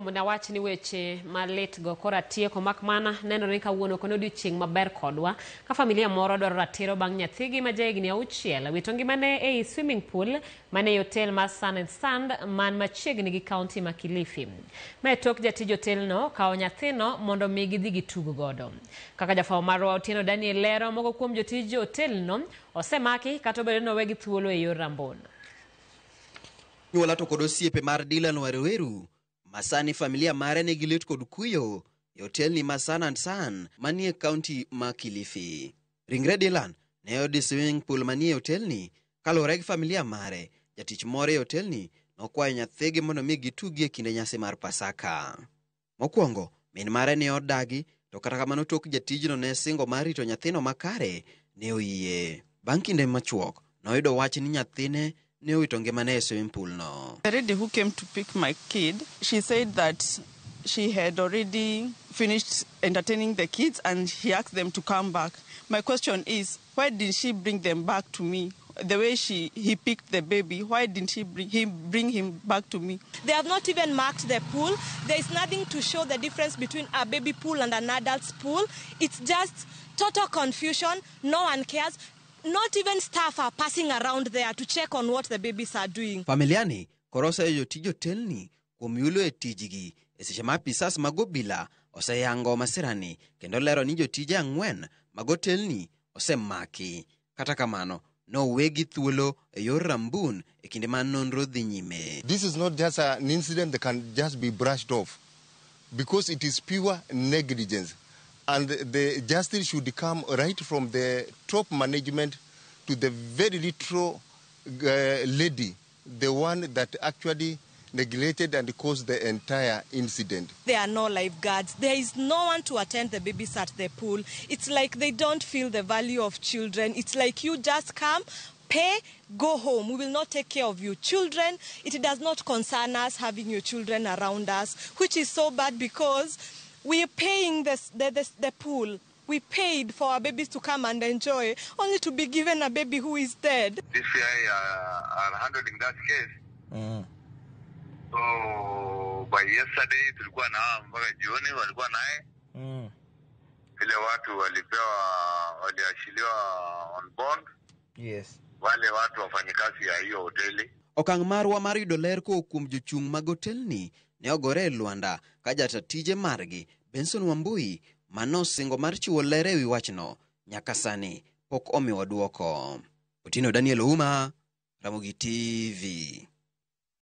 Mondo awach ni weche malit go koro atieko, mak mana nenore ni kawuono ok en odiochieng' maber kodwa ka familia moro dwaro ratiro bang' nyathigi ma jahigni 6 wito ngimane ei swimming pool mane ei hotel mar Sun and Sand man machiegni gi kaunti ma Kilifi. Ma e tok jatij hotelno kawo nyathino mondo mi gidhi gitug godo. Kaka jafwambo marwa Otieno Daniel lero, moko kuom jotij hotelno osemaki kata obedo ni owegi thuolo e yor rambon. Nyuola to kod osiepe mar Dylan Warueru masani familia mare nigi lit kod kuyo e otelni ma Sun and Sand manie kaunti ma Kilifi. Ringre Dylan ne oyudi swimming pool manie otelni. Kaluwore gi familia mare, jatich moro e otelni nokwayo nyathigi mondo mi gitugi e kinde nyasi mar Pasaka. Mokwongo, min mare ne odagi, to kata kamano tok jatijno ne singo mar rito nyathino makare, ne oyie. Bang' kinde machuok, noyudo wach ni nyathine ne owito ngimane e swimming pool no. The lady who came to pick my kid, she said that she had already finished entertaining the kids and she asked them to come back. My question is, why didn't she bring them back to me? The way he picked the baby, why didn't he bring him back to me? They have not even marked the pool. There is nothing to show the difference between a baby pool and an adult's pool. It's just total confusion. No one cares. Not even staff are passing around there to check on what the babies are doing. Familiani koro oseyo jotij otelni kuom yulo e tijgi e seche ma apisas mag obila oseyango masirani kendo lero ni jotije 4 mag otelni osemaki. Kata kamano, nowegi thuolo e yor rambun e kinde ma nonro dhi nyime. This is not just an incident that can just be brushed off, because it is pure negligence, and the justice should come right from the top management to the very little lady, the one that actually neglected and caused the entire incident. There are no lifeguards. There is no one to attend the babies at the pool. It's like they don't feel the value of children. It's like you just come, pay, go home. We will not take care of your children. It does not concern us having your children around us, which is so bad because we are paying the pool. We paid for our babies to come and enjoy, only to be given a baby who is dead. DCI are handling that case. So by yesterday tulikuwa na mpaka jioni walikuwa naye. Vile watu waliachiliwa on bond. Yes. Wale watu wafanyikazi ya hiyo hoteli. Okang' marwa mar yudo ler kowuok kuom jochung' mag otelni ne ogore e lwanda ka jata tije margi Benson Wambui manosingo mar chiwo ler ewi wachno nyaka sani pok omiwa dwoko. Otieno Daniel Ouma, Ramogi TV.